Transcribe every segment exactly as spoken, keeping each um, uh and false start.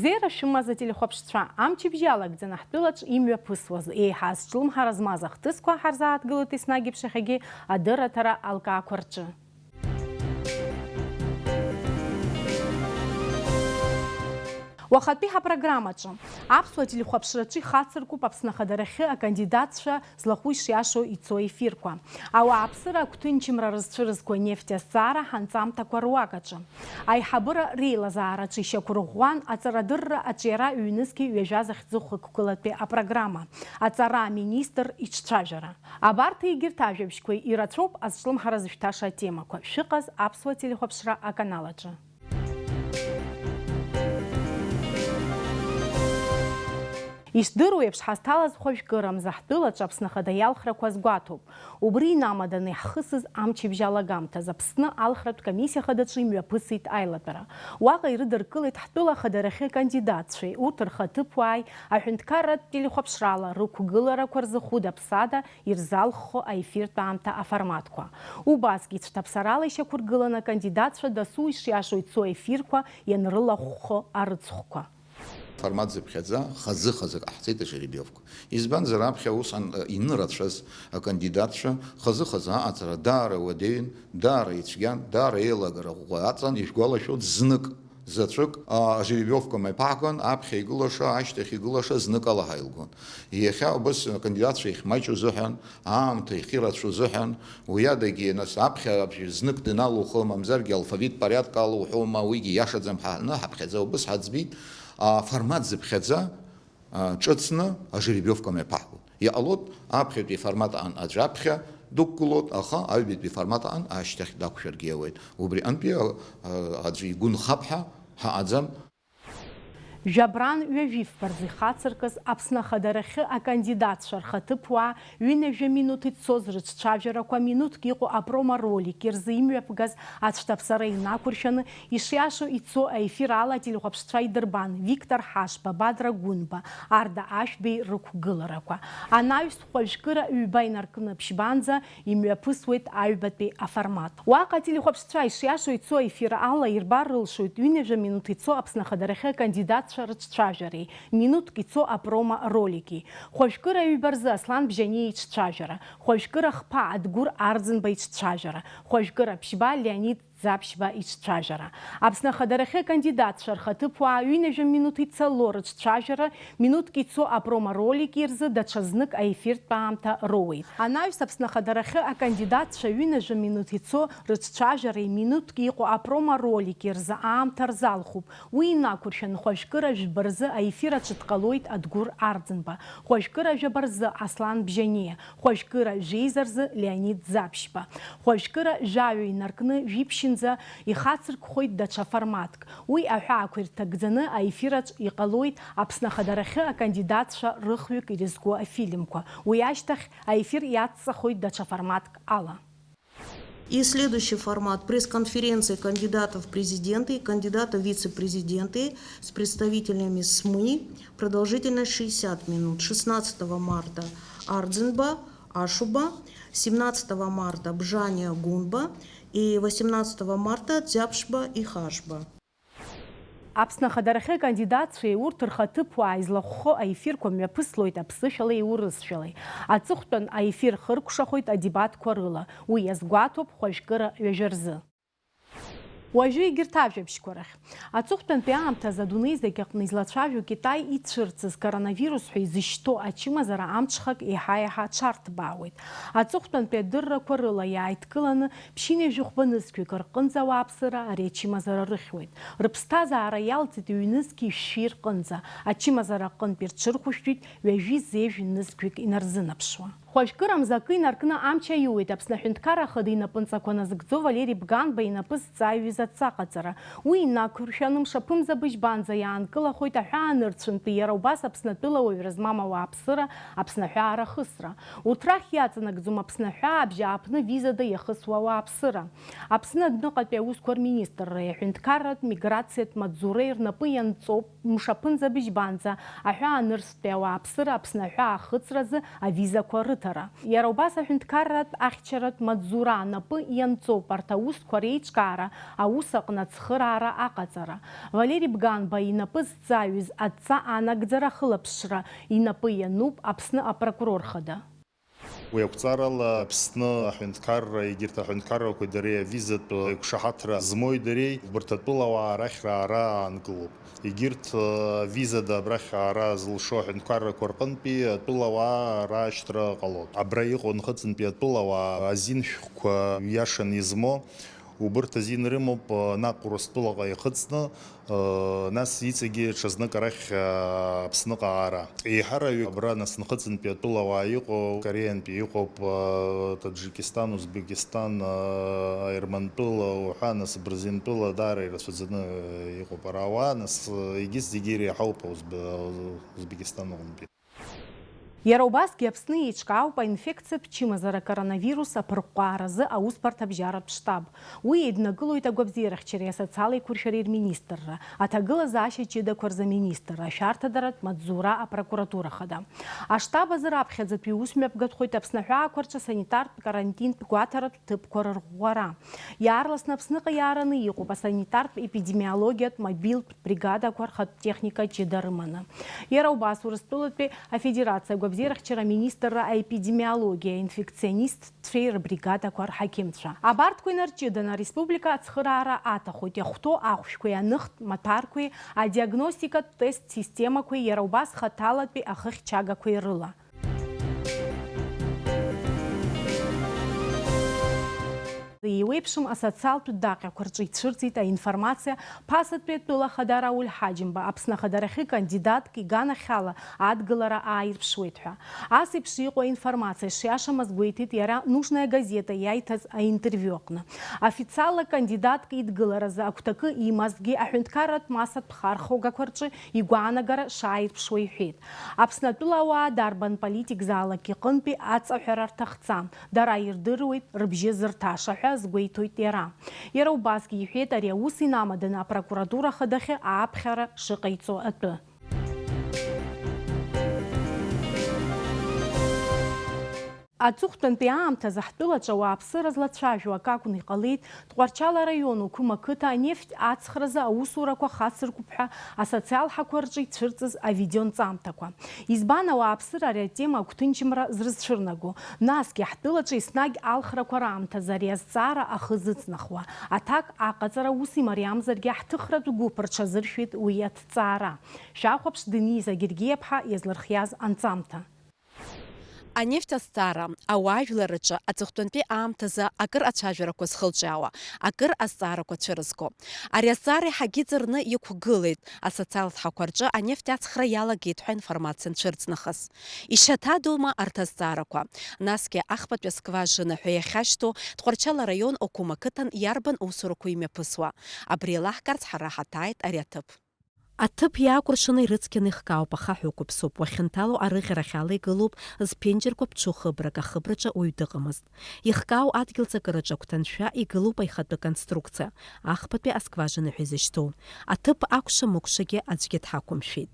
Бзиара шәымаз, ателехәаԥшцәа, амчыбжь иалагӡаны ҳтәылаҿ имҩаԥысуаз, еиҳа азҿлымҳара змаз ахҭысқәа ҳарзааҭгылоит еснагь еиԥш иахьагьы адырраҭара алкаақәа рҿы. Уахатәи ҳапрограммаҿы аԥсуа телехәаԥшраҿы ихацыркуп Аԥсны ахадарахьы акандидатцәа злахәу ишиашоу ицо ефирқәа. Ауааԥсыра агәҭынчымра рызцәырызго анефть азҵаара ҳанҵамҭақәа руак аҿы. Аиҳабыра реилазаараҿы ишьақәырӷәӷәан аҵарадырра аҿиара ҩнызқьи ҩажәа захьӡу хықәкылатәи апрограмма, аҵара аминистр иҿцәажәара. Абарҭ егьырҭ ажәабжьқәеи ирацәоуп азҿлымҳара зышәҭаша атемақәа. Шәыҟаз аԥсуа телехәаԥшра аканал аҿы. Ишдыру еиԥш, ҳазҭалаз хәажәкырамза ҳтәылаҿы Аԥсны Ахада иалхрақәа азгәаҭоуп. Убри инамаданы иаҳхысыз амчыбжь алагамҭаз Аԥсны алхратә комиссиа хадаҿы имҩаԥысит аилатәара. Уаҟа ирыдыркылеит ҳтәыла ахадарахьы акандидатцәеи урҭ рхаҭыԥуааи аҳәынҭқарратә телехәаԥшрала рықәгыларақәа рзы хәыда-ԥсада ирзалххо аефиртә аамҭа аформатқәа. Убасгьы цәҭаԥсарала ишьақәыргыланы акандидатцәа дасу ишиашоу ицо аефирқәа ианрылахәхо арыцхәқәа. Формат зыԥхьаӡа хазы-хазы ҟаҳҵеит ажеребиовка. Избанзар, аԥхьа усҟан, э, инырацәаз акандидатцәа хазы-хазы аҟаҵара даара уадаҩын, даара ицәгьан, даара еилагара ӷәӷәа аҵан, ишәгәалашәоит, знык заҵәык, а, ажеребиовка мҩаԥаҳгон, аԥхьа игылаша, ашьҭахь игылаша зныкала ҳаилгон. Иахьа убыс акандидатцәа ихьмаҷу азыҳәан, аамҭа ихьырацәоу азыҳәан, уи адагьы, нас, аԥхьа аӡәы знык дналухо, мамзаргьы алфавит порядкала уҳәома, уигьы иашаӡам, ҳа, ҳаԥхьаӡа убыс ҳаӡбеит, аформат зыԥхьаӡа, а, ҿыцны ажеребиовка мҩаԥаҳгон. Иҟалоит, аԥхьатәи аформат аан аӡә аԥхьа дықәгылоит, аха аҩбатәи аформат аан ашьҭахь дақәшәаргьы иауеит. Убри аҟынтәи, а, а, аӡәы игәы нхап ҳәа ҳаҟаӡам. Жәабран ҩажәифба рзы ихацыркыз Аԥсны ахадарахьы акандидатцәа рхаҭыԥуаа ҩынҩажәа минуҭ ицоз рыҿцәажәарақәа минуҭк иҟоу апромо-ролик рзы имҩаԥгаз ацәҭаԥсара инақәыршәаны, ишиашоу ицо аефир ала ателехәаԥшцәа идырбан Виктор Ҳашба, Бадра Гәынба, Арда Ашәбеи рықәгыларақәа. Анаҩс хәажәкыра ҩба инаркны ԥшьбанӡа имҩаԥысуеит аҩбатәи аформат. Уаҟа ателехәаԥшцәа ишиашоу ицо аефир ала ирбар рылшоит ҩынҩажәа минуҭ ицо Аԥсны ахадарахьы акандидатцәа рыҿцәажәареи, минуҭк ицо апромо-ролики. Хәажәкыра ҩба рзы Аслан Бжьаниа иҿцәажәара, хәажәкыра хԥа Адгәыр Арӡынба иҿцәажәара, хәажәкыра ԥшьба Леонид Ӡаԥшьба иҿцәажәара. Аԥсны ахадарахьы акандидатцәа рхаҭыԥуаа ҩынҩажәа минуҭ ицало рыҿцәажәара, минуҭк ицо апромо-ролики рзы даҽа знык аефиртә аамҭа роуеит. Анаҩс Аԥсны ахадарахьы акандидатцәа ҩынҩажәа минуҭ ицо рыҿцәажәареи минуҭк иҟоу апромо-ролики рзы аамҭа рзалхуп. Уи инақәыршәаны хәажәкыра жәба рзы аефир аҿы дҟалоит Адгәыр Арӡынба, хәажәкыра жәаба рзы Аслан Бжьаниа, хәажәкыра жәеиза рзы Леонид Ӡаԥшьба, хәажәкыра жәаҩа инаркны жәиԥшьынӡа ихацыркхоит даҽа форматк. Уи аҳәаақәа ирҭагӡаны аефираҿ иҟалоит Аԥсны ахадарахьы акандидатцәа рыхҩык ирызку афильмқәа. Уи ашьҭахь аефир иацҵахоит даҽа форматк ала. И следующий формат — пресс-конференции кандидата в президенты и кандидата в вице-президенты с представителями СМИ. Продолжительность шестьдесят минут. Шестнадцатого марта Ардзинба, Ашуба, семнадцатого марта Бжания, Гунба и восемнадцатого марта Дзябшба и Хашба. Аԥсны ахадарахьы акандидатцәеи урҭ рхаҭыԥуааи злахәхо аефирқәа мҩаԥыслоит аԥсышәалеи урысшәалеи. Аҵыхәтәан аефир хыркәшахоит адебатқәа рыла, уи иазгәаҭоуп хәажәкыра ҩажәа рзы. Уажәы егьырҭ ажәабжьқәа рахь. Аҵыхәтәантәи аамҭазы адунеи зегь аҟны излацәажәо Китай ицәырҵыз коронавирус ҳәа изышьҭоу ачымазара амҽхак еиҳа-еиҳа аҽарҭбаауеит. Аҵыхәтәантәи адыррақәа рыла иааидкыланы ԥшьынҩажәи хәба нызқьҩык рҟынӡа ауааԥсыра ари ачымазара рыхьуеит. Рыԥсҭазаара иалҵит ҩнызқьи шәи рҟынӡа, ачымазара аҟынтәи рҽырхәышәтәит ҩажәи зеижә нызқьҩык инарзынаԥшуа. Хәажәкырамза акы инаркны амч аиуеит Аԥсны Аҳәынҭқарра Ахада инапынҵақәа назыгӡо Валери Бганба инапы зҵаҩыз адҵаҟаҵара. Уи инақәыршәаны мшаԥымза быжьбанӡа иаанкылахоит аҳәаанырцәынтәи иара убас Аԥснатәыла уаҩра змам ауааԥсыра Аԥсны аҳәаа рахысра. Урҭ рахь иаҵанакӡом Аԥсны аҳәаа абжьааԥны визада иахысуа ауааԥсыра. Аԥсны адәныҟатәи аусқәа рминистрреи аҳәынҭқарратә миграциатә маҵзуреи рнапы ианҵоуп мшаԥынӡа быжьбанӡа аҳәаанырцәтәи ауааԥсыра Аԥсны аҳәаа ахыҵразы авизақәа рыҭ Ҭара. Иара убас аҳәынҭқарратә ахьчаратә маҵзура напы ианҵоуп арҭ аусқәа реиҿкаара аус аҟны ацхыраара аҟаҵара. Валери Бганба инапы зҵаҩыз адҵа анагӡара ахылаԥшра инапы иануп Аԥсны апрокурор хада. Уи ақәҵарала Аԥсны аҳәынҭқарра, егьырҭ аҳәынҭқаррақәеи дареи авизатә еиқәшаҳаҭра змои дареи, убарҭ атәылауаа арахь раара аанкылоуп. Егьырҭ, э, авизада абрахь аара зылшо аҳәынҭқаррақәа рҟынтәи атәылауаа раашьҭра ҟалоит. Абра иҟоу Нхыҵынтәи атәылауаа азин шәҟәқәа иашаны измо, убырҭ азин рымоуп, э, наҟ Урыстәылаҟа ихыҵны, э, нас иҵегьы ҽазнык арахь, э, Аԥсныҟа аара. Еиҳараҩык абра нас Нхыҵынтәи атәылауаа иҟоу, Кореантәи иҟоуп, э, Таджикистан, Узбекистан, э, Аермантәыла уҳәа, нас Бырзентәыла даара ирацәаӡаны, э, иҟоуп ара ауаа, нас, э, егьыс зегьы иреиҳауп Узбе-, Узбекистан аҟынтәи. Иара убасгьы Аԥсны еиҿкаауп аинфекциатә чымазара коронавирус аԥырҟәааразы аусбарҭабжьаратә штаб. Уи еиднакылоит агәабзиарахьчареи асоциал еиқәыршәареи рминистрра, аҭагылазаашьа ҷыдақәа рзы аминистрра, ашәарҭадаратә маҵзура апрокуратура хада. Аштаб азы раԥхьаӡатәи ус мҩаԥгатәхоит Аԥсны аҳәаақәа рҿы санитартә карантинтә гәаҭаратә ҭыԥқәа рырӷәӷәара. Иаарласны Аԥсныҟа иаараны иҟоуп асанитартә епидемиологиатә мобилтә бригадақәа рхатә техника ҷыда рыманы. Иара убас Урыстәылатәи Афедерациа агәабзиарахьчара аминистрра аепидемиологиа инфекционист ҭцәеи рбригадақәа рҳақьымцәа. Абарҭқәа инарҷыданы ареспублика ацхыраара аҭахоит иахәҭоу ахәшәқәеи аныхтә маҭәарқәеи адиагностикатә тест системақәеи иара убас хаҭалатәи ахыхьчагақәеи рыла. Еиуеиԥшым асоциалтә даҟьақәа рҿы ицәырҵит аинформациа Ԥасатәи атәыла ахада Рауль Ҳаџьымба Аԥсны ахадарахьы кандидатк иганахьала адгылара ааирԥшуеит ҳәа. Ас еиԥш иҟоу аинформациа шиашам азгәеиҭеит иара Нужная газета иаиҭаз аинтервиу аҟны. Официалла кандидатк идгыларазы агәҭакы имазҭгьы аҳәынҭқарратә массатә хархәагақәа рҿы игәаанагара шааирԥшуа иҳәеит. Аԥсны атәыла ауаа дарбан политик заалак иҟынтәи аҵаҳәара рҭахӡам, дара ирдыруеит рыбжьы зырҭаша ҳәа азгәеиҭоит иара. Иара убасгьы иҳәеит ари аус инамаданы апрокуратура ахадахьы ааԥхьара шыҟаиҵо атәы. Аҵыхәтәантәи аамҭазы ҳтәылаҿы ауааԥсыра злацәажәо акы акәны иҟалеит Тҟәарчал араион Уқым ақыҭа анефть ацхразы аусурақәа хацыркуп ҳәа асоциал ҳақәа рҿы ицәырҵыз авидеонҵамҭақәа. Избан ауааԥсыра ари атема агәҭынчымра зрызцәырнаго? Насгьы ҳтәылаҿы еснагь алхрақәа раамҭазы ари азҵаара ахы зыҵнахуа аҭак аҟаҵара ус имариамзаргьы ҳҭыхратә гәыԥ рҽазыршәеит уи аҭҵаара. Шәахәаԥш Дениза Гергиаԥҳа иазлырхиаз анҵамҭа. Анефть азҵаара, ауаажәларраҿы аҵыхәтәантәи аамҭазы акыр ацәажәарақәа зхылҿиаауа, акыр азҵаарақәа цәырызго. Ари азҵаара еиҳагьы ҵарны иқәгылеит асоциалтә ҳақәа рҿы анефть ацхра иалагеит ҳәа информациа анцәырҵ нахыс. Ишьаҭадоума арҭ азҵаарақәа? Насгьы ахԥатәи аскважина ҳәа иахьашьҭоу Тҟәарчал араион Окума ақыҭан иарбан усурақәа имҩаԥысуа? Абри еилаҳкаарц ҳара ҳаҭааит ари аҭыԥ. Аҭыԥ иаакәыршаны ирыцқьаны ихкаауп, ахаҳә ықәыԥсоуп, уахьынҭало арыӷьарахь ала игылоуп зԥенџьырқәа ԥҽу хыбрак, ахыбраҿы уаҩ дыҟамызт. Ихкаау адгьыл ҵакыраҿы агәҭаншәа игылоуп аихатәы конструкциа, ахԥатәи аскважина ҳәа изышьҭоу. Аҭыԥ акәша-мыкәшагьы аӡәгьы дҳақәымшәеит.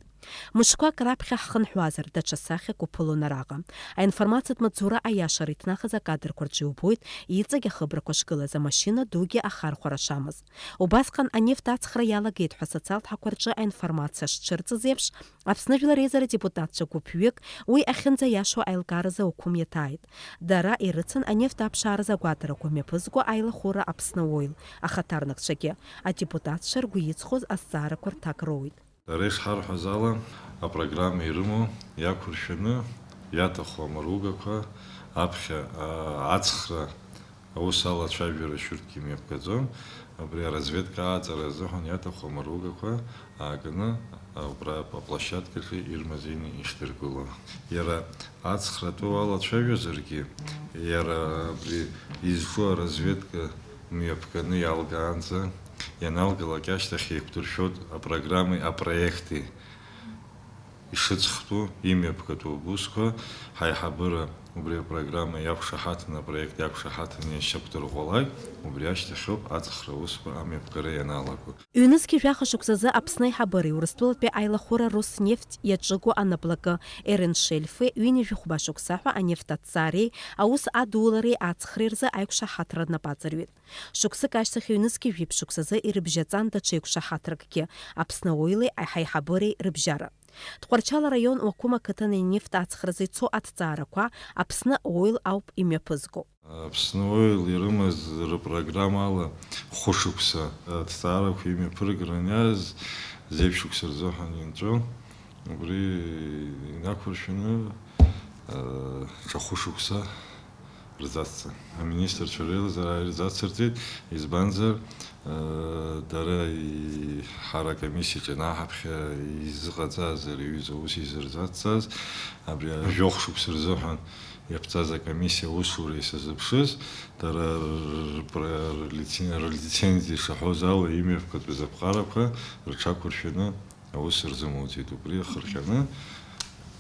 Мышқәак раԥхьа ҳхынҳәуазар, даҽа сахьак уԥылон араҟа. Аинформациатә маҵзура аиашара иҭнахыз акадрқәа рҿы иубоит, иҵегь ахыбрақәа шгылаз, амашьына дугьы ахархәара шамаз. Убасҟан анефть ацхра иалагеит ҳәа асоциалтә ҳақәа рҿы аинформациа шцәырҵыз еиԥш, Аԥсны Жәлар Реизара адепутатцәа гәыԥҩык уи ахьынӡаиашоу аилкааразы Окума иаҭааит. Дара ирыцын анефть аԥшааразы агәаҭарақәа мҩаԥызго аилахәыра Аԥсны Оил ахаҭарнакцәагьы, адепутатцәа ргәы иҵхоз азҵаарақәа рҭак роуит. Дара ишҳарҳәаз ала, апрограмма ирымоу иақәыршәаны иаҭаху амаругақәа аԥхьа, аа, ацхра аус алацәажәара шьурҭгьы мҩаԥгаӡом. Абри аразведка ааҵара азыҳәан иаҭаху амаругақәа ааганы, а, убра аплощадкаҿы ирмазеины ишьҭаргыло. Иара ацхратәы уалацәажәозаргьы, иара абри изҿу аразведка мҩаԥганы иалгаанӡа, ианалгалак ашьҭахь еиқәдыршәоит апрограммеи апроекти. Ишыҵхтәу, имҩаԥгатәу аусқәа ҳаиҳабыра убри апрограмма иақәшаҳаҭны, апроект иақәшаҳаҭны ишьақәдырӷәӷәалак, убри ашьҭахьоуп аҵхра аусқәа амҩаԥгара ианалаго. Ҩнызқьи жәаха шықәсазы Аԥсны аиҳабыреи Урыстәылатәи аилахәыра Роснефть иаҿыгу анаплакы Эреншельфи ҩынҩажәи хәба шықәса ҳәа анефт аҭҵаареи аус адулареи аҵхреи рзы аиқәшаҳаҭра напаҵаҩит. Шықәсык ашьҭахь ҩнызқьи жәиԥшь шықәсазы ирыбжьаҵан даҽа еиқәшаҳаҭракгьы, Аԥсны Оили аҳаиҳабыреи рыбжьара. Тҟәарчал араион Уақәым ақыҭан анефт аҵхразы ицо аҭҵаарақәа Аԥсны Оил ауп имҩаԥызго. Аԥсны Оил ирымаз рпрограммала хәышықәса аҭҵаарақәа имҩаԥыргараны иааз зеиԥш шықәса рзыҳәан инҵәон. Убри инақәыршәаны, э, ҽа хәышықәса рзацҵан. Аминистрцәа реилазаара ирзацырҵеит, избанзар, э, дара и-, ҳара акомиссиаҿы ианаҳаԥхьа изыҟаҵаз ари аҩыза аус изырзацҵаз, абри жәохә шықәса рзыҳәан иаԥҵаз акомиссиа аусура исазыԥшыз, дара р-, р-, р-, лицен-, рлицензиа шаҳәоз ала имҩаԥгатәыз аԥҟарақәа рҽақәыршәаны аус рзымуӡеит, убри ахырҟьаны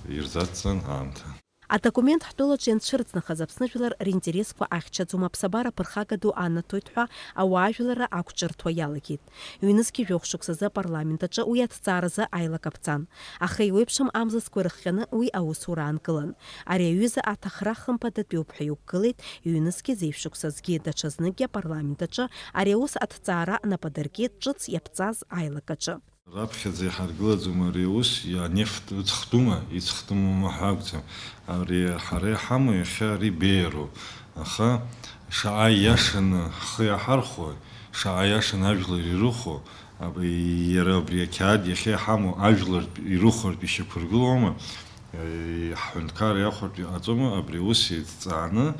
ирзацҵан аамҭа. Адокумент ҳтәылаҿы ианцәырҵнахыз Аԥсны жәлар ринтересқәа ахьчаӡом, аԥсабара ԥырхага ду анаҭоит ҳәа ауаажәларра ақәҿырҭуа иалагеит. Ҩнызқьи жәохә шықәсазы апарламент аҿы уи аҭҵааразы аилак аԥҵан. Аха еиуеиԥшым амзызқәа ирыхҟьаны уи аусура аанкылан. Ари аҩыза аҭахра хымԥадатәиуп ҳәа иқәгылеит ҩнызқьи зеиԥш шықәсазгьы, даҽазныкгьы апарламент аҿы ари аус аҭҵаара нап адыркит ҿыц иаԥҵаз аилак аҿы. Раԥхьаӡа иҳаргылаӡом ари аус, анефт ыҵхтәума, иҵхтәума ҳәа акәӡам. Ари ҳара иҳамоу иахьа ари беиароуп. Аха шаҟа иашаны ҳхы иаҳархәо, шаҟа иашаны ажәлар ирыхәо, аб-, иара абри ақьаад иахьа иҳамоу ажәлартә ирыхәартә ишьақәыргылоума, ҳҳәынҭқарра иахәартә иҟаҵома, абри аус еидҵааны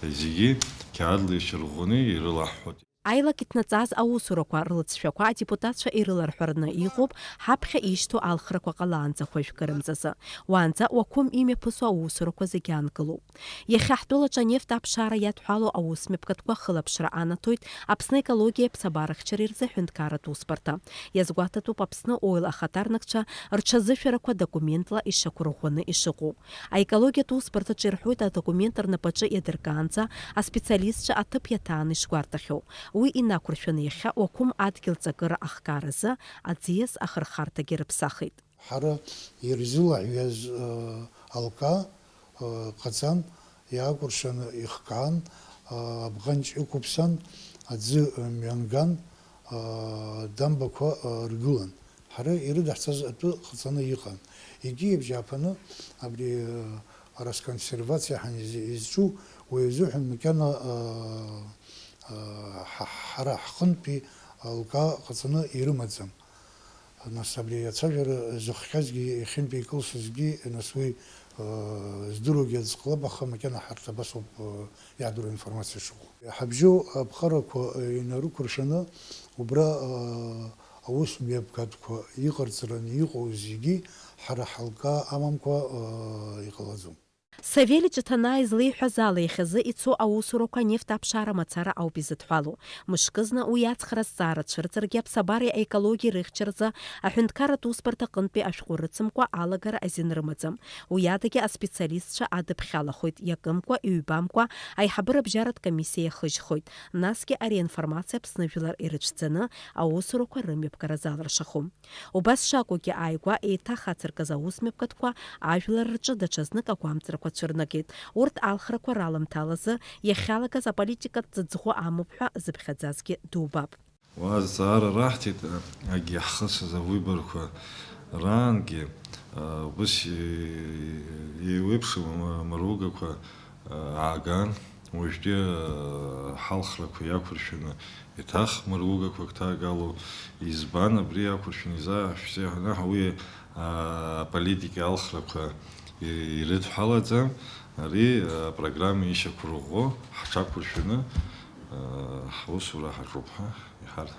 зегьы қьаадла ишьарӷәӷәаны ирылаҳҳәоит. Аилак иҭнаҵаз аусурақәа рылҵшәақәа адепутатцәа ирыларҳәараны иҟоуп, ҳаԥхьа ишьҭоу алхрақәа ҟалаанӡа хәажәкы рымҵазы. Уаанӡа Уақәым имҩаԥысуа аусурақәа зегьы аанкылоуп. Иахьа ҳтәылаҿы анефт аԥшаара иадҳәалоу аусмҩаԥгатәқәа хылаԥшра анаҭоит Аԥсны аекологиеи аԥсабарахьчареи рзы аҳәынҭқарратә усбарҭа. Иазгәаҭатәуп Аԥсны Оил ахаҭарнакцәа рҽазышәарақәа документла ишақәырӷәӷәаны ишыҟоу. Аекологиатә усбарҭаҿы ирҳәоит адокумент рнапаҿы иадыркаанӡа аспециалистцәа аҭыԥ иаҭааны ишгәарҭахьоу. Уи инақәыршәаны иахьа Уақәым адгьыл ҵакыра ахкааразы аӡиас ахырхарҭагьы рыԥсахит. Ҳара ирзылаҳҩаз, э, алка, э, ҟаҵан, иаакәыршаны ихкаан, э, абӷанҷ ықәыԥсан, аӡы, э, мҩанган, э, дамбақәа, э, ргылан. Ҳара ирыдаҳҵаз атәы ҟаҵаны иҟан. Егьи абжьааԥаны абри, э, расконсервациа ҳәа из-, изҿу уи азыҳәан макьана, э, э, ҳа-, ҳара ҳҟынтәи алка ҟаҵаны ирымаӡам. Нас абри ацәажәара зыхҟьазгьы, иахьынтәи икылсызгьы, нас уи, э, здыруагьы аӡә ҟалап, аха макьана ҳарҭ абас ауп, э, иаҳдыруа информациа шыҟоу. Ҳабжьоу аԥҟарақәа, э, инарықәыршәаны, убра, э, аус мҩаԥгатәқәа иҟарҵараны иҟоу зегьы ҳара ҳалка амамкәа, э, иҟалаӡом. Савелич Ҭанаа излеиҳәаз ала, иахьазы ицо аусурақәа анефт аԥшаара мацара ауп изыдҳәалоу. Мышкызны уи ацхра азҵаара цәырҵыргьы, аԥсабареи аекологиеи рыхьчаразы аҳәынҭқарратә усбарҭа аҟынтәи ашәҟәы рыцымкәа алагара азин рымаӡам. Уи адагьы аспециалистцәа адыԥхьалахоит, иакымкәа, иҩбамкәа, аиҳабыра бжьаратә комиссиа иахыжьхоит. Насгьы ари аинформациа Аԥсны жәлар ирыцәӡаны аусурақәа рымҩаԥгара залыршахом. Убас шакәугьы, ааигәа еиҭах ацыркыз аусмҩаԥгатәқәа ажәлар рҿы даҽазнык агәамҵрақәа цәырнагеит. Урҭ алхрақәа раламҭалазы иахьалагаз аполитикатә ҵыҵӷәы амоуп ҳәа зыԥхьаӡазгьы дубап. Уа азҵаара раҳҭеит, егьи ҳхысыз авыборқәа раангьы, ус еиуеиԥшым амыругақәа ааган, уажәтәи ҳалхрақәа иақәыршәаны еиҭах мыругақәак ҭагалоу, избан абри иақәыршәаны изааҳшәҵеи ҳәа, уи аполитика алхрақәа ирыдҳәалаӡам, ари апрограмма ишьақәырӷәӷәо ҳҽақәыршәаны ҳусура ҳаҿуп ҳәа иҳар-,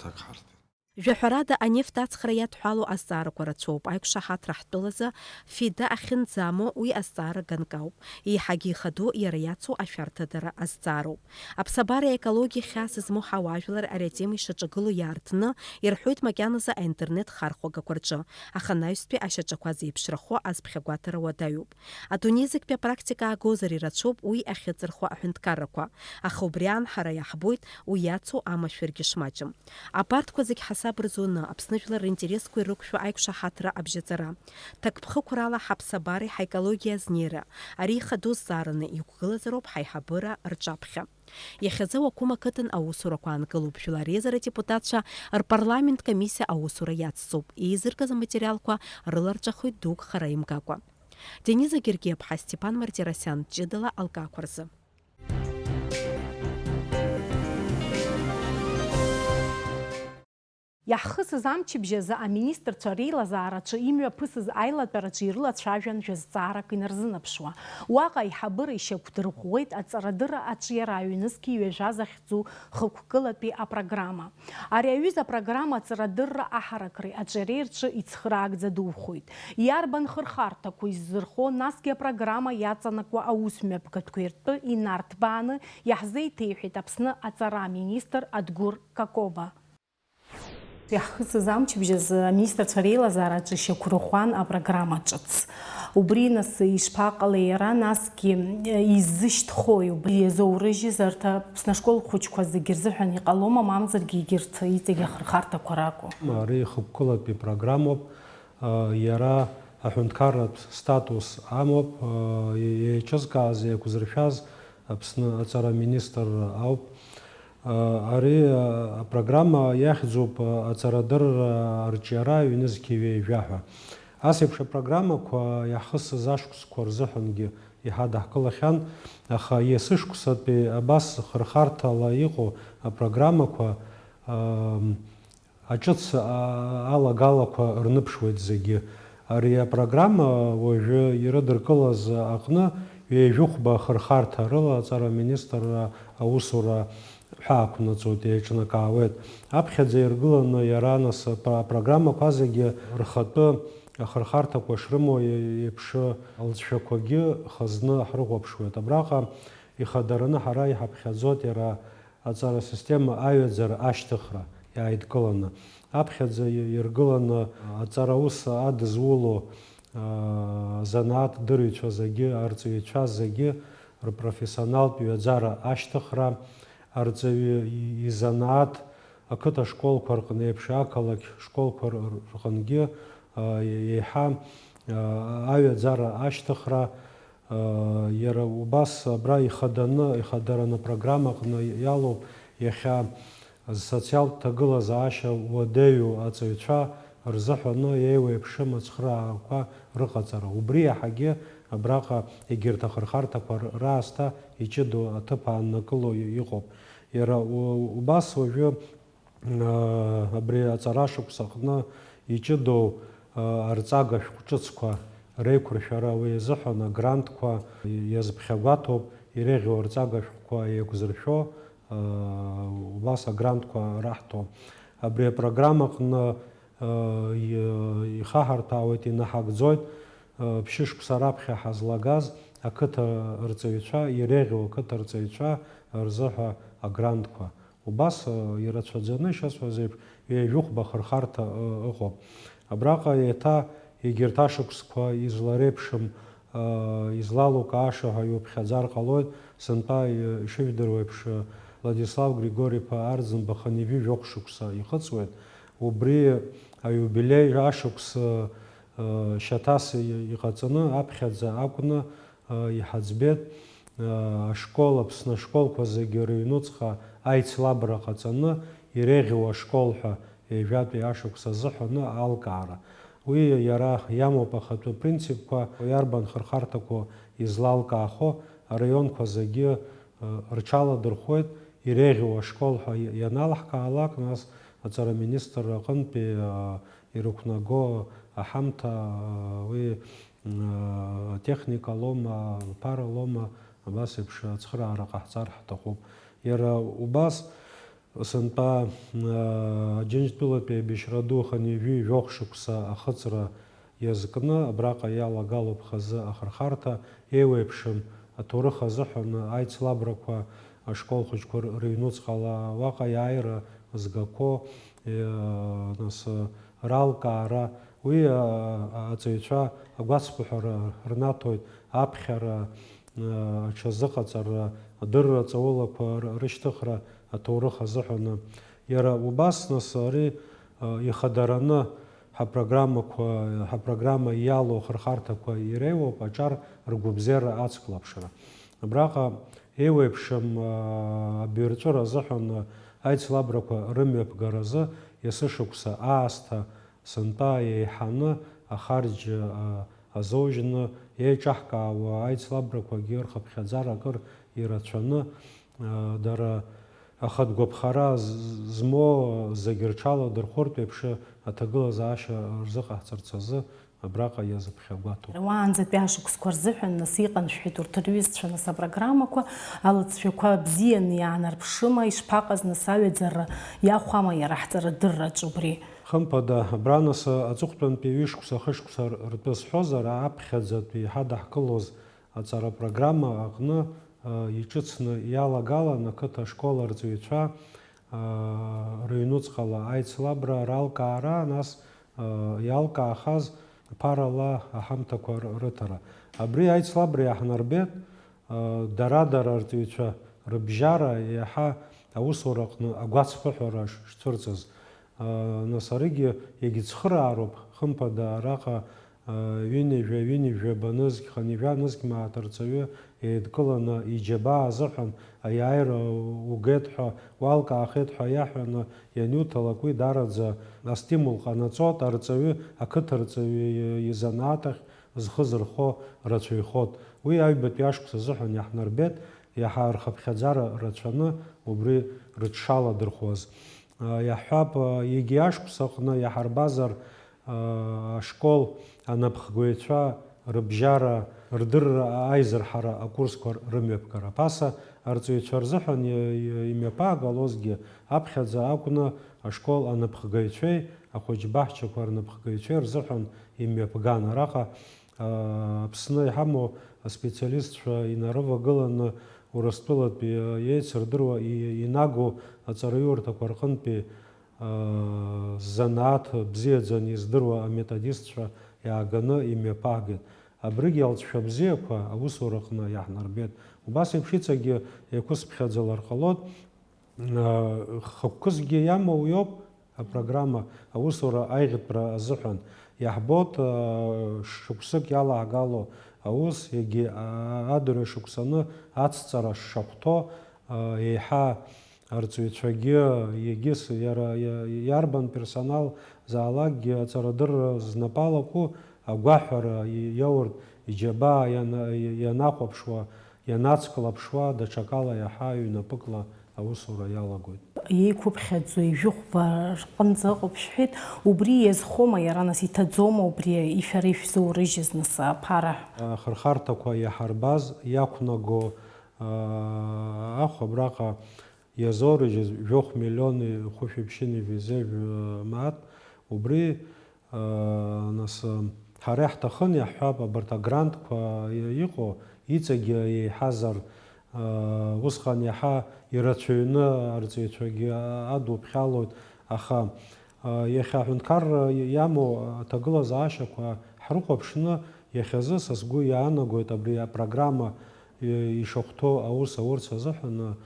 ҭак ҳарҭеит. Жәаҳәарада, анефт ацхра иадҳәалоу азҵаарақәа рацәоуп. Аиқәшаҳаҭра ҳтәылазы фида ахьынӡамоу уи азҵаара ганк ауп. Еиҳагьы ихадоу иара иацу ашәарҭадара азҵаароуп. Аԥсабареи аекологиеи хьаас змоу ҳауаажәлар ари атема ишаҿагылоу иаартны ирҳәоит макьаназы аинтернет хархәагақәа рҿы, аха анаҩстәи ашьаҿақәа зеиԥшрахо азԥхьагәаҭара уадаҩуп. Адунеи зегьтәи апрактика аагозар ирацәоуп уи ахьыҵырхуа аҳәынҭқаррақәа, аха убри аан ҳара иаҳбоит уи иацу амашәыргьы шмаҷым. Абарҭқәа зегь ҳасаб рзуны, Аԥсны жәлар ринтересқәа ирықәшәо аиқәшаҳаҭра абжьаҵара, ҭакԥхықәрала ҳаԥсабареи ҳаекологиеи азнеира, ари ихадоу зҵаараны иқәгылазароуп ҳаиҳабыра рҿаԥхьа. Иахьазы Уақәым ақыҭан аусурақәа аанкылоуп, жәлар реизара адепутатцәа рпарламент комиссиа аусура иацҵоуп, еизыргаз аматериалқәа рыларҵәахоит дук хара имгакәа. Дениза Гергиаԥҳа, Степан Мартиросиан, ҷыдала алкаақәа рзы. Иаҳхысыз амчыбжь азы аминистрцәа реилазаараҿы имҩаԥысыз аилатәараҿы ирылацәажәан жәа-зҵаарак инарзынаԥшуа. Уаҟа аиҳабыра ишьақәдырӷәӷәеит аҵарадырра аҿиара аҩнызқь ҩажәа захьӡу хықәкылатәи апрограмма. Ари аҩыза апрограмма аҵарадырра аҳаракреи аҿиареи рҿы ицхыраагӡа духоит. Иарбан хырхарҭақәа иззырхо, насгьы апрограмма иаҵанакуа аусмҩаԥгатәқәеи ртәы инарҭбааны иаҳзеиҭеиҳәеит Аԥсны аҵара аминистр Адгәыр Какоба. Иаҳхысыз амчыбжь азы аминистрцәа реилазаараҿы ишьақәырӷәӷәан апрограмма ҿыц. Убри, нас, ишԥаҟалеи иара, насгьы иззышьҭхои, убри иазоурыжьыз арҭ Аԥсны ашкол хәыҷқәа зегьы рзыҳәан иҟалома, мамзаргьы егьырҭ иҵегь ахырхарҭақәа ракәу? Ари хықәкылатәи программоуп, иара аҳәынҭқарратә статус амоуп, еиҿызкааз, еиқәзыршәаз Аԥсны аҵара министр ауп. Ари апрограмма иахьӡуп аҵарадырра арҿиара аҩнызқьи ҩажәа ҳәа. Ас еиԥш апрограммақәа иаҳхысыз ашықәсқәа рзыҳәангьы иҳадаҳкылахьан, аха есышықәсатәи абас хырхарҭала иҟоу апрограммақәа, ам, аҿыц, а, алагалақәа рныԥшуеит зегьы. Ари апрограмма уажәы ирыдыркылаз аҟны ҩажәихәба хырхарҭа рыла аҵара аминистрра аусура ҳәа ақәнаҵоит, еиҿнакаауеит. Аԥхьаӡа иргыланы иара нас апро-, апрограммақәа зегьы рхатәы ахырхарҭақәа шрымоу е-, еиԥш алҵшәақәагьы хазны ҳрыхәаԥшуеит. Абраҟа ихадараны ҳара иҳаԥхьаӡоит иара аҵара система аҩаӡара ашьҭыхра иааидкыланы. Аԥхьаӡа иргыланы аҵараус адызуло, аа, занааҭ дырҩцәа зегьы, арҵаҩцәа зегьы рпрофессионалтә ҩаӡара ашьҭыхра, арҵаҩы изанааҭ ақыҭа школқәа рҟны еиԥш, ақалақь школқәа рҟынгьы, аа, еиҳа, аа, аҩаӡара ашьҭыхра, Иара убас абра ихаданы, ихадараны апрограммаҟны иалоуп иахьа социалтә ҭагылазаашьа уадаҩу аҵаҩцәа рзыҳәаны еиуеиԥшым ацхыраарақәа рыҟаҵара. Убри иаҳагьы абраҟа егьырҭ ахырхарҭақәа раасҭа иҷыдоу аҭыԥ ааннакыло иҟоуп. Иара у-, убас уажәы Абри аҵарашықәс аҟны иҷыдоу арҵага шәҟә ҿыцқәа реиқәыршәара, уи азыҳәан агрантқәа иазԥхьагәаҭоуп, иреиӷьу арҵага шәҟәқәа еиқәзыршәо, убас агрантқәа раҳҭо. Абри апрограмма аҟны ихаҳарҭәаауеит, инаҳагӡоит ԥшьышықәса раԥхьа ҳазлагаз ақыҭа рҵаҩцәа, иреиӷьу ақыҭа рҵаҩцәа рзыҳәа агрантқәа. Убас, э, ирацәаӡаны, ишысҳәаз еиԥш, ҩажәихәба ахырхарҭа, э, ыҟоуп. Абраҟа еиҭа егьырҭ ашықәсқәа излареиԥшым, э, излалукааша ҳәа иуԥхьаӡар ҟалоит, сынтәа, э, ишыжәдыруа еиԥш, э, Владислав Григори-иԥа Арӡынба хынҩажәи жәохә шықәса ихыҵуеит. Убри аиубилеи ашықәс, э, э, шьаҭас и-, иҟаҵаны аԥхьаӡа акәны, иҳаӡбеит, ашкол, Аԥсны ашколқәа зегьы рыҩнуҵҟа аицлабра ҟаҵаны, иреиӷьу ашкол ҳәа ҩажәатәи ашықәс азыҳәаны алкаара. Уи иара иамоуп ахатәы принципқәа, иарбан хырхарҭақәоу излалкаахо араионқәа зегьы рҽаладырхәуеит, иреиӷьу ашкол ҳәа ианалаҳкаалак, нас аҵара министр аҟынтәи ирықәнаго аҳамҭа уи атехникалома, аԥаралома, абас еиԥш ацхыраара ҟаҳҵар ҳҭахуп. Иара убас, Сынтәа, аа, Аџьынџьтәылатәи абешьра ду хынҩажәи жәохә шықәса ахыҵра иазкны абраҟа иалагалоуп хазы ахырхарҭа, еиуеиԥшым аҭоурых азыҳәан аицлабрақәа, ашкол хәыҷқәа рыҩнуҵҟала уаҟа иааира згақәо, е, нас, ралкаара, уи, а, аҵаҩцәа агәацԥыҳәара рнаҭоит, аԥхьара, аҽазыҟаҵара, адырра ҵаулақәа рышьҭыхра аҭоурых азыҳәаны. Иара убас, нас, ари ихадараны ҳапрограммақәа, ҳапрограмма иалоу ахырхарҭақәа иреиуоуп аҿар ргәабзиара ацклаԥшра. Абраҟа еиуеиԥшым абаҩрҵәыра азыҳәан аицлабрақәа рымҩаԥгаразы есышықәса аасҭа сынтәа еиҳаны ахарџь, а, азоужьны еиҿаҳкаауа аицлабрақәагьы рхыԥхьаӡара акыр ирацәаны, а, дара ахатә гәаԥхара з-, змоу зегьы рҽаладырхәыртә еиԥш аҭагылазаашьа рзыҟаҳҵарц азы абраҟа иазыԥхьагәаҭоуп. Уаанӡатәи ашықәсқәа рзыҳәан нас иҟан шәҳәеит урҭ рҩызцәа, нас апрограммақәа, алҵшәақәа бзианы иаанарԥшыма, ишԥаҟаз нас аҩаӡара иахәама иара ҳҵарадырраҿ убри? Хымԥада, абра нас аҵыхәтәантәи ҩышықәса, хышықәса ртәы сҳәозар, аԥхьаӡатәи иҳадаҳкылоз аҵара программа аҟны, а, иҿыцны иалагалан ақыҭа ашкол арҵаҩцәа, а, рыҩнуҵҟала аицлабра ралкаара, нас, а, иалкаахаз ԥарала аҳамҭақәа р-, рыҭара. Абри аицлабра иаҳнарбеит, а, дара-дара арҵаҩцәа рыбжьара иаҳа аусураҟны агәацхыҳәара ш-, шцәырҵыз. Нас аригьы иагьыцхыраароуп, хымԥада, араҟа ҩынҩажәа, ҩынҩажәаба нызқь, хынҩажәа нызқь мааҭ арҵаҩы еидкыланы иџьабаа азыҳәан аиааира угеит ҳәа, уалкаахеит ҳәа иаҳәаны ианиуҭалак, уи даараӡа астимул ҟанаҵоит, арҵаҩы, ақыҭарҵаҩы изанааҭ ахь зхы зырхо рацәаҩхоит. Уи аҩбатәи ашықәс азыҳәан иаҳнарбеит, иаҳа рхыԥхьаӡара рацәаны убри рыҽшаладырхәуаз. Иаҳҳәап, егьи ашықәс аҟны иаҳарбазар, ашкол анапхгаҩцәа рыбжьара, рдырра аизырҳара акурсқәа рымҩаԥгара. Ԥаса арҵаҩцәа рзыҳәан имҩаԥаагалозгьы аԥхьаӡа акәны ашкол анапхгаҩцәеи ахәыҷбаҳчақәа рнапхгаҩцәеи рзыҳәан имҩаԥган. Араҟа Аԥсны иҳамоу аспециалистцәа инарывагыланы Урыстәылатәи еицырдыруа инагоу аҵараиурҭақәа рҟынтәи занааҭ бзиаӡаны издыруа аметодистцәа иааганы имҩаԥаагеит. Абригь алҵшәа бзиақәа аусураҟны иаҳнарбеит. Убас еиԥш иҵегьы еиқәысԥхьаӡалар ҟалоит. Хықәкызгьы иамоу иоуп апрограмма аусура аиӷьтәра азыҳәан. Иаҳбоит шықәсык иалаагало аус, егьи адырҩашықәсаны ацҵара шахәҭоу, еиҳа арҵаҩцәагьы, егьыс иара иа-, иарбан персонал заалакгьы аҵарадырра знапы алаку агәаҳәара иауртә иџьабаа иана-, ианахәаԥшуа, ианацклаԥшуа, даҽакала иаҳа ҩнапыкла аусура иалагоит. Еиқәыԥхьаӡо ижәыхәба рҟынӡа ыҟоуп шәҳәеит, убри иазхома иара, нас, иҭаӡома убри шәара ишәзоурыжьыз, нас, аԥара? Ахырхарҭақәа иаҳарбаз иақәнаго, аа, ахә абраҟа иазоурыжьыз жәохә миллиони хәышәи ԥшьыни жәеиза жәа мааҭ, убри Нас, ҳара иаҳҭахын, иаҳҳәап, абарҭ агрантқәа иҟоу иҵегьы еиҳазар, усҟан иаҳа ирацәаҩны арҵаҩцәагьы адуԥхьалоит, аха иахьа аҳәынҭқарра иамоу аҭагылазаашьақәа ҳрыхәаԥшны, иахьазы са сгәы иаанагоит абри апрограмма ишахәҭоу аус аурц азыҳәан,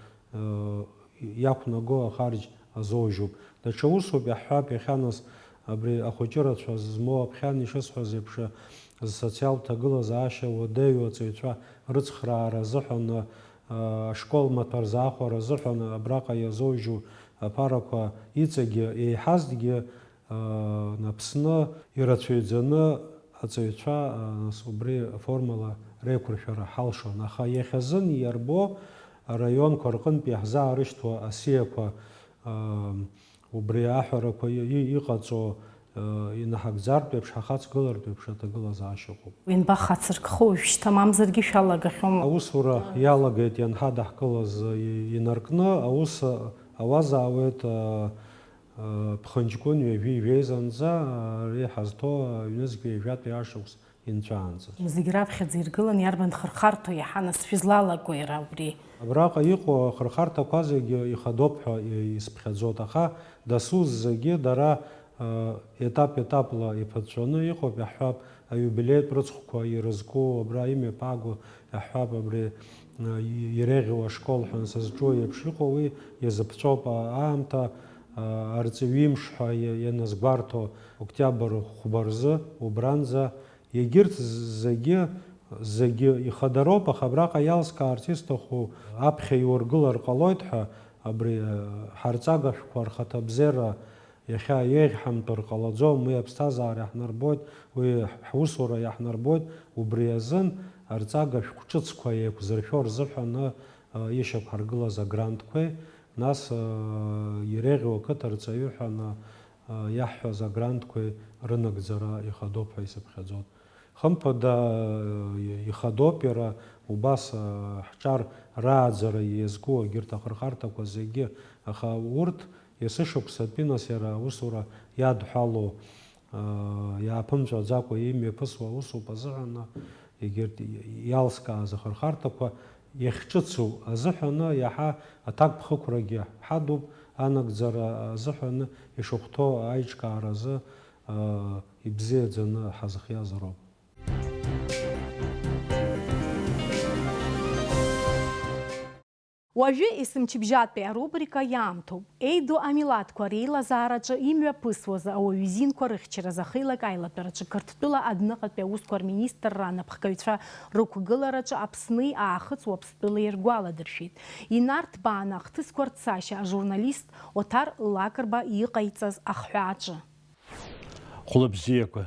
иақәнаго ахарџь азоужьуп. Даҽа усуп, иаҳҳәап, иахьа нас абри ахәыҷы рацәа змоу аԥхьан ишысҳәаз еиԥш, зсоциалтә ҭагылазаашьа уадаҩу аҵаҩцәа рыцхраара азыҳәан, ашкол маҭәа рзаахәара азыҳәан абраҟа иазоужьу аԥарақәа иҵегьы еиҳазҭгьы, Аԥсны ирацәаҩӡаны аҵаҩцәа, нас, убри аформала реиқәыршәара ҳалшон, аха иахьазын иарбоу араионқәа рҟынтә иаҳзаарышьҭуа асиақәа, убри аҳәарақәа и-, и-, иҟаҵо, инаҳагӡартә еиԥш, ҳахаҵгылартә еиԥш аҭагылазаашьа ыҟоуп. Уи анбахацыркхо, уажәшьҭа мамзаргьы шәалагахьоума? Аусура иалагеит ианҳадаҳкылаз, и-, инаркны аус Ауазаауеит, а, а, ԥхынҷкәын ҩажәи жәеизанӡа, а, ари ҳазҭоу аҩнызқьи ҩажәатәи ашықәс инҵәаанӡа. Зегь раԥхьаӡа иргылан иарбан хырхарҭоу иаҳа нас шәызлалаго иара убри? Абраҟа иҟоу ахырхарҭақәа зегьы ихадоуп ҳәа и-, исыԥхьаӡоит, аха дасу зегьы дара, а, етап-етапла иԥыҵәҵәаны иҟоуп, иаҳҳәап, аиубилеитә рыцхәқәа ирызку, абра имҩаԥааго, иаҳҳәап, абри, а, и-, иреиӷьу ашкол ҳәа сызҿу еиԥш иҟоу, уи иазыԥҵәоуп, а, аамҭа, а, арҵаҩы имш ҳәа иа-, ианазгәарҭо, октиабр хәба рзы, убранӡа, егьырҭ з-, зегьы, зегьы ихадароуп, аха абраҟа иалскаарц исҭаху, аԥхьа иургылар ҟалоит ҳәа, абри, а, ҳарҵага шәҟәқәа рхаҭабзиара иахьа еиӷьҳамтәыр ҟалаӡом, уи аԥсҭазаара иаҳнарбоит, уи ҳусура иаҳнарбоит, убри азын арҵага шәҟә ҿыцқәа еиқәзыршәо рзыҳәаны, а, ишьақәҳаргылаз агрантқәеи, нас, а, иреиӷьу ақыҭа рҵаҩы ҳәа на-, а, иаҳҳәаз агрантқәеи рынагӡара ихадоуп ҳәа исыԥхьаӡоит. Хымԥада, а, ихадоуп иара убас, а, ҳҿар рааӡара иазку егьырҭ ахырхарҭақәа зегьы, аха урҭ есышықәсатәи нас иара аусура иадҳәалоу, а, иааԥымҵәаӡакәа имҩаԥысуа аусуп азыҳәан, егьырҭ иалскааз ахырхарҭақәа иахьҿыцу азыҳәан иаҳа аҭакԥхықәрагьы ҳадуп, анагӡара азыҳәан ишахәҭоу аиҿкааразы, а, ибзиаӡаны ҳазхиазароуп. Уажәы есымчыбжьатәи арубрика иаамҭоуп. Еидоу амилаҭқәа реилазаараҿы имҩаԥысуаз ауаҩы изинқәа рыхьчаразы ахеилак аилатәараҿы Қырҭтәыла адәныҟатәи аусқәа рминистрра анапхгаҩцәа рықәгылараҿы Аԥсни Аахыҵ Уаԥстәылеи ргәаладыршәеит. Инарҭбааны ахҭысқәа рцашьа ажурналист Оҭар Лакрба иҟаиҵаз ахҳәааҿы. Хәлыбзиақәа.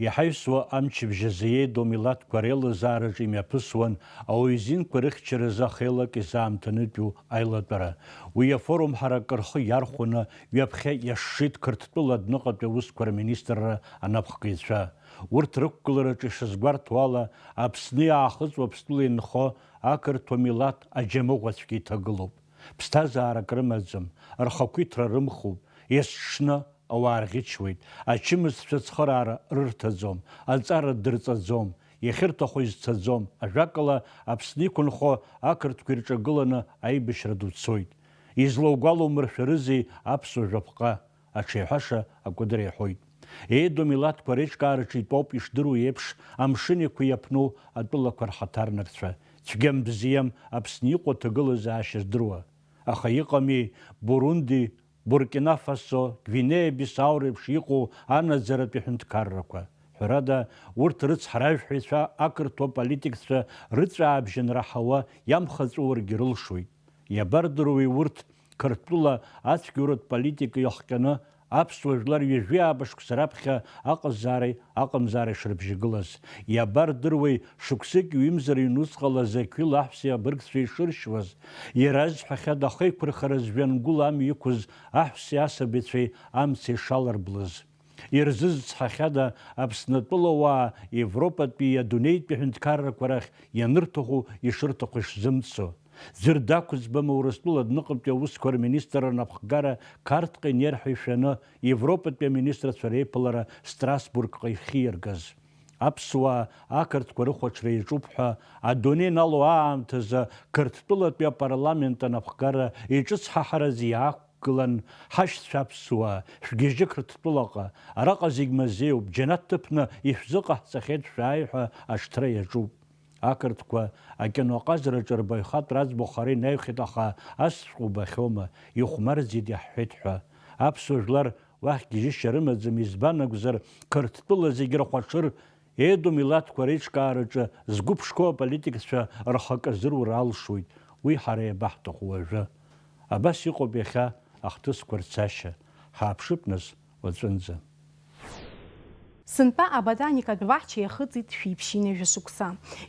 Иҳаҩсуа амчыбжь азы еидоу милаҭқәа реилазаараҿы имҩаԥысуан ауаҩы изинқәа рыхьчаразы ахеилак изаамҭанытәиу аилатәара. Уи афорум ҳаракы рхы иархәаны ҩаԥхьа иашшит Қырҭтәыла адәныҟатәи аусқәа рминистрра анапхгаҩцәа. Урҭ рықәгылараҿы ишазгәарҭо ала, Аԥсни Аахыҵ Уаԥстәыла инхо ақырҭуа милаҭ аџьамыӷәацәгьа иҭагылоуп. Ԥсҭазаарак рымаӡам, рхақәиҭра рымхуп, есҽны ауаа рӷьычуеит, ачымазцәа ацхыраара рырҭаӡом, аҵара дырҵаӡом, иахьырҭаху изцаӡом, ажәакала, Аԥсны иқәынхо ақырҭқәа ирҿагыланы аибашьра ду цоит. Излаугәалоумыршәарызеи аԥсуа жәаԥҟа? Аҽеиҳәаша акәадыр иаҳәоит. Еидоу милаҭқәа реиҿкаараҿы итәоуп ишдыру еиԥш амшын еиқәа иаԥну атәылақәа рҳаҭарнакцәа. Цәгьам-бзиам Аԥсны иҟоу аҭагылазаашьа здыруа. Аха иҟами Бурунди, Буркина Фасо, Гвинеа-Бисау реиԥш иҟоу анаӡаратәи ҳәынҭқаррақәа. Ҳәарада, урҭ рыцҳаражәҳәаҩцәа ақырҭуа политикцәа рыҵәаабжьы анраҳауа иамхаҵәуаргьы рылшоит. Иабардыруеи урҭ Қырҭтәыла ацәгьоуратә политика иахҟьаны аԥсуа жәлар ҩажәи ааба шықәса раԥхьа аҟазаареи аҟамзаареи шрыбжьагылаз? Иабардыруеи шықәсыки ҩымзар ҩнуҵҟала зықьҩыла аҳәсеи абыргцәеи шыршьуаз? Иара зҳәахьада ахеиқәырхара зжәҩангәыла амҩа иқәыз аҳәсеи асабицәеи амца ишаларблыз? Ирзызцҳахьада Аԥснытәыла уаа Европатәи адунеитәи ҳәынҭқаррақәа рахь ианырҭаху ишырҭаху ишзымцо? Ӡәыр дақәӡбама Урыстәыла адәныҟатәи аусқәа рминистр анапхгара Қарҭҟа инерҳәа ишәаны Европатәи аминистрцәа реиԥылара Страсбургҟа ихьиаргаз? Аԥсуаа ақырҭқәа рыхәаҽра иаҿуп ҳәа адунеи иналоу аамҭазы Қырҭтәылатәи апарламент анапхгара иҿыцҳаҳаразы иаақәгылан, ҳашьцәа аԥсуаа, шәгьежьы Қырҭтәылаҟа, араҟа зегь мазеиуп, џьанаҭ ҭыԥны ишәзыҟаҳҵахьеит шәааи ҳәа аҽҭра иаҿуп. Ақырҭқәа акино аҟазараҿы рбаҩхатәра аӡбахә хара инаҩхьеит, аха ас шәҟәы убахьоума, ихәмарӡеит иаҳҳәеит ҳәа. Аԥсуа жәлар уахь гьежьышьа рымаӡам, избан акәзар, Қырҭтәыла зегь рхәаҽыр, еидоу милаҭқәа реиҿкаараҿы згәы ԥшқоу аполитикцәа рхакы азырура алшоит, уи ҳара иабаҳҭаху уажәы? Абас иҟоуп иахьа ахҭысқәа рцашьа, ҳааԥшып нас уаҵәынӡа. Сынтәа аботаникатә баҳча иахыҵит шәиԥшьынҩажәа шықәса.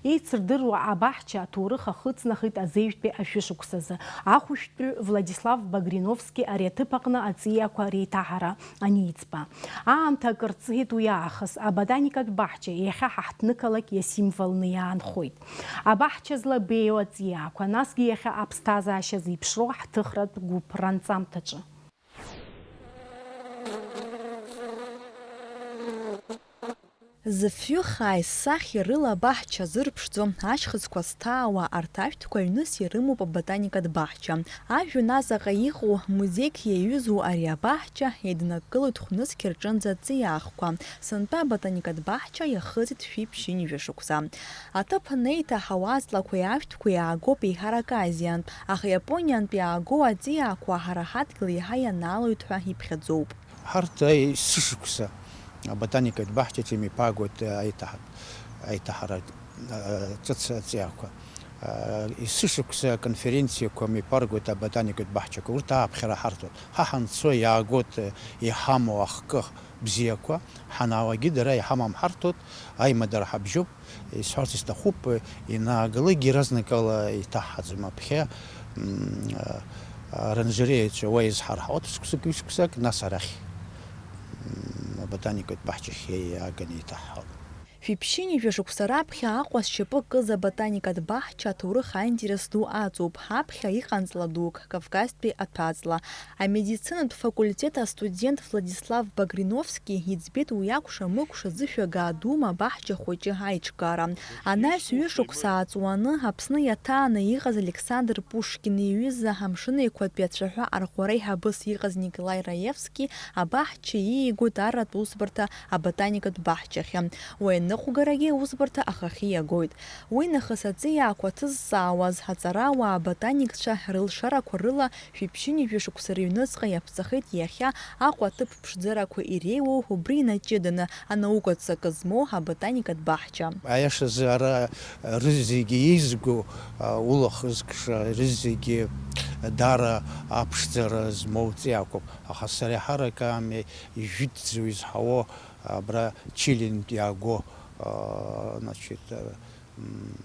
Еицырдыруа абаҳча аҭоурых ахы ҵнахит азеижәтәи ашәышықәсазы, ахәышәтәыҩ Владислав Багриновски ари аҭыԥ аҟны аҵиаақәа реиҭаҳара аниӡба. Аамҭа акыр ҵит уи аахыс, аботаникатә баҳча иахьа ҳа ҳҭнықалақь иасимволны иаанхоит. Абаҳча злабеиоу аҵиаақәа, насгьы иахьа аԥсҭазаашьа зеиԥшроу ҳҭыхратә гәыԥ ранҵамҭаҿы. Зыфҩы хааи сахьи рыла абаҳча зырԥшӡо, ашьхыцқәа зҭаауа арҭ ашәҭқәа аҩныс ирымоуп аботаникатә баҳча. Ажәҩан азаҟа иҟоу, музеик иаҩызоу ари абаҳча еиднакылоит хәнызқь рҿынӡа аҵиаахқәа. Сынтәа аботаникатә баҳча иахыҵит шәиԥшьынҩажәа шықәса. Аҭыԥ анеиҭаҳау аҵлақәеи ашәҭқәеи аагоуп еиҳарак Азиантә, аха Иапониантә иаагоу аҵиаақәа ҳара ҳадгьыл еиҳа ианаалоит ҳәа иԥхьаӡоуп. Ҳарҭ есышықәса аботаникатә баҳчаҿы имҩаԥаагоит аиҭаҳ-, аиҭаҳара, а, ҿыц аҵиаақәа. А, есышықәса аконференциақәа мҩаԥаргоит аботаникатә баҳчақәа. Урҭ ааԥхьара ҳарҭоит. Ҳа ҳанцо иаагоит, а, иҳамоу ахкы бзиақәа, ҳанаауагьы дара иҳамам ҳарҭоит, аимадара ҳабжьоуп, исҳәарц исҭахуп, инаагалакгьы иаразнакала иҭаҳҳаӡом аԥхьа, м, а, аранжереиацәа уа изҳарҳауеит шықәсык, ҩышықәсак, нас арахь, м, аботаникатә баҳчахь иааганы иҭаҳҳауп. Шәиԥшьынҩажәа шықәса раԥхьа Аҟәа зшьапы кыз аботаникатә баҳча аҭоурых аинтерес ду аҵоуп, ҳаԥхьа иҟан ҵла дук, Кавказтәи аҭәаҵла. Амедицинатә факультет астудент Владислав Багриновски иӡбеит уи акәша-мыкәша зышәагаа дума абаҳча хәыҷы аиҿкаара. Анаҩс ҩышықәса ааҵуаны Аԥсны иаҭааны иҟаз Александр Пушкин иҩыза амшын еиқәатәи ацәаҳәа арӷәӷәара еиҳабыс иҟаз Николаи Раевски абаҳча иигоит арратә усбарҭа аботаникатә баҳчахьы. Уи аныҟәгарагьы аусбарҭа ахахьы иагоит. Уи нахыс аҵиаақәа ҭызҵаауаз аҵарауаа аботаникцәа рылшарақәа рыла шәиԥшьынҩажәа шықәса рыҩныҵҟа иаԥҵахеит иахьа Аҟәа аҭыԥ ԥшӡарақәа иреиуоу, убри инаҷыданы анаукатә ҵакы змоу аботаникатә баҳча. Аиашазы ара рызегьы еизго, а, улахызкша, рызегьы даара аԥшӡара змоу ҵиаақәоуп. Аха сара иаҳарак ами ижәытәӡоу изҳауа абра Чилинтә иааго, а, значит, а, м,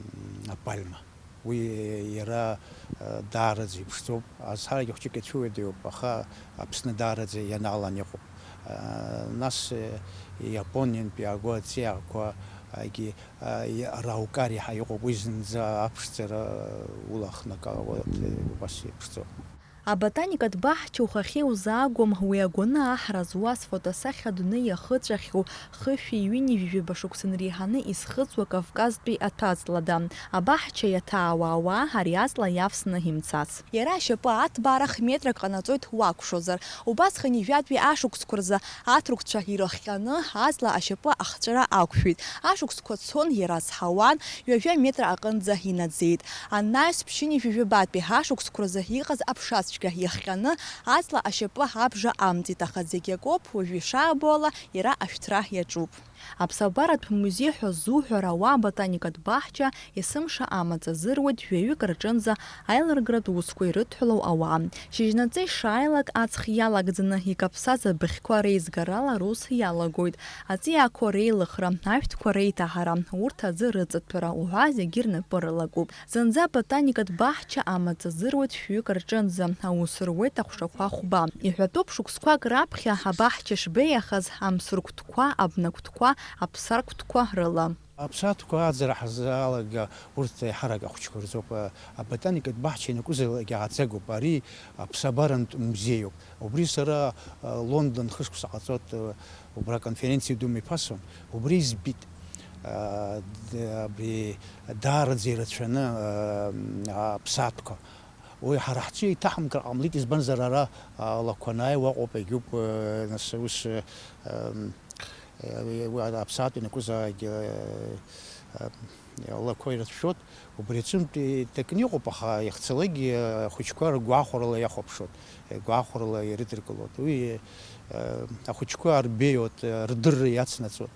апальма. Уи иара, а, даараӡа иԥшӡоуп. Азҳарагьы хәҷык ицәыуадаҩуп, аха Аԥсны даараӡа ианалан иҟоуп. А, нас, э, Иапониантә иааго аҵиаақәа, агьи, а, и-, раукар иаҳа иҟоуп, уи зынӡа аԥшӡара улахнакаауа, э, убас иԥшӡоуп. Аботаникатә баҳча ухахьы иузаагом, уи агәаны аҳра зуаз фотосахьа адунеи иахыҵәахьоу хышәи ҩынҩажәи жәаба шықәса нреиҳаны изхыҵуа Кавказтәи аҭәаҵлада. Абаҳча иаҭаауа ауаа ари аҵла иавсны имцац. Иара ашьапы аҭбаара х-метрак ҟанаҵоит уакәшозар. Убасҟан ҩажәатәи ашықәсқәа рзы аҭырқәцәа ирыхҟьаны аҵла ашьапы ахҵәара ақәшәеит. Ашықәсқәа цон, иара зҳауан, ҩажәа метр аҟынӡа инаӡеит. Анаҩс ԥшьынҩажәи жәабатәи ашықәсқәа рзы иҟаз аԥшацәгьа иахҟьаны аҵла ашьапы абжа амҵит, аха зегь акоуп, уажәы ишаабо ала, иара ашәҭра иаҿуп. Аԥсабаратә музеи ҳәа ззуҳәар ауаа аботаникатә баҳча есымша амаҵ азыруеит, жәаҩык рҿынӡа аилыргратә усқәа ирыдҳәалоу ауаа. Шьыжьнаҵы ишааилак аҵх иалагӡаны икаԥсаз абыӷьқәа реизгарала рус иалагоит. Аҵиаақәа реилыхра, ашәҭқәа реиҭаҳара, урҭ аӡы рыҵаҭәара уҳәа зегьы рнапы рылакуп. Зынӡа аботаникатә баҳча амаҵ азыруеит шәҩык рҿынӡа, аус руеит аҟәшақәа хәба. Иҳәатәуп, шықәсқәак раԥхьа абаҳча шбеиахаз, амсыргәҭқәа, абнагәҭқәа, аԥсаргәҭқәа рыла. Аԥсаатәқәа ааӡара ҳзалага, урҭ еиҳарак ахәыҷқәа рзоуп. Аботаникатә баҳча ианакәызаалак иааӡагоуп. Ари аԥсабарантә музеиуп. Убри сара, а, Лондон хышықәса ҟаҵоит, а, убра аконференциа ду мҩаԥасуан. Убри избит, а, д-, абри даараӡа ирацәаны, а, аԥсаатәқәа. Уи ҳара ҳҿы иҭаҳамкыр ҟамлеит, избанзар ара, а, алақәа анааиуа ыҟоуп, егьуп, а, нас ус, а, м, а, уи аԥсаатә ианакәызаагьы, а, а, алақәа ирацәшәоит. Убри аҿынтә иҭакны иҟоуп, аха иахьцалакгьы ахәыҷқәа ргәахәарала иахәаԥшуан, гәахәарала ирыдыркылоит. Уи, э, ахәыҷқәа арбеиоит, рдырра иацнаҵоит.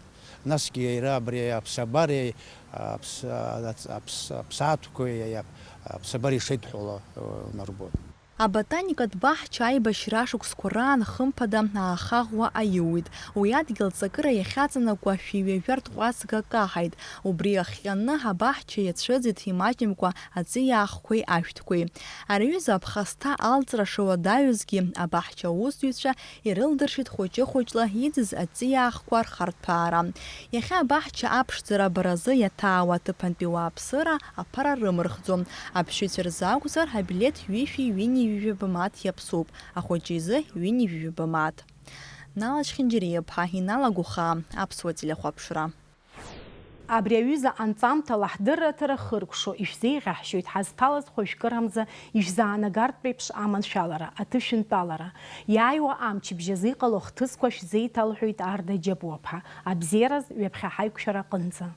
Насгьы иара абри аԥсабареи, аԥс-, ац-, аԥс-, аԥсаатәқәеи, аԥсабареи ишеидҳәалоу, э, нарбоит. Аботаникатә баҳча аибашьра ашықәсқәа раан хымԥада аахаӷәуа аиуит. Уи адгьыл ҵакыра иахьаҵанакуа шәи ҩажәа ртҟәацга каҳаит. Убри ахҟьаны абаҳча иацәыӡит имаҷымкәа аҵиаахқәеи ашәҭқәеи. Ари аҩыза аԥхасҭа алҵра шуадаҩызгьы, абаҳча аусзуҩцәа ирылдыршеит хәыҷы-хәыҷла иӡыз аҵиаахқәа рхарҭәаара. Иахьа абаҳча аԥшӡара абаразы иаҭаауа аҭыԥантәи ауааԥсыра аԥара рымырхӡом. Аԥшьҩцәа рзы акәзар, абилеҭ ҩышәи ҩынҩажәи жәаба мааҭ иаԥсоуп, ахәыҷы изы ҩынҩажәи жәаба мааҭ. Нала Чхинџьариа-ԥҳа, Инал Агәхаа, Аԥсуа телехәаԥшра. Абри аҩыза анҵамҭала ҳдырраҭара хыркәшо ишәзеиӷьаҳшьоит ҳазҭалаз хәажәкырамза ишәзаанагартә еиԥш аманшәалара, аҭышәынтәалара. Иааиуа амчыбжь азы иҟало ахҭысқәа шәзеиҭалҳәоит Арда Џьапуа-ԥҳа, абзиараз ҩаԥхьа ҳаиқәшәара аҟынӡа.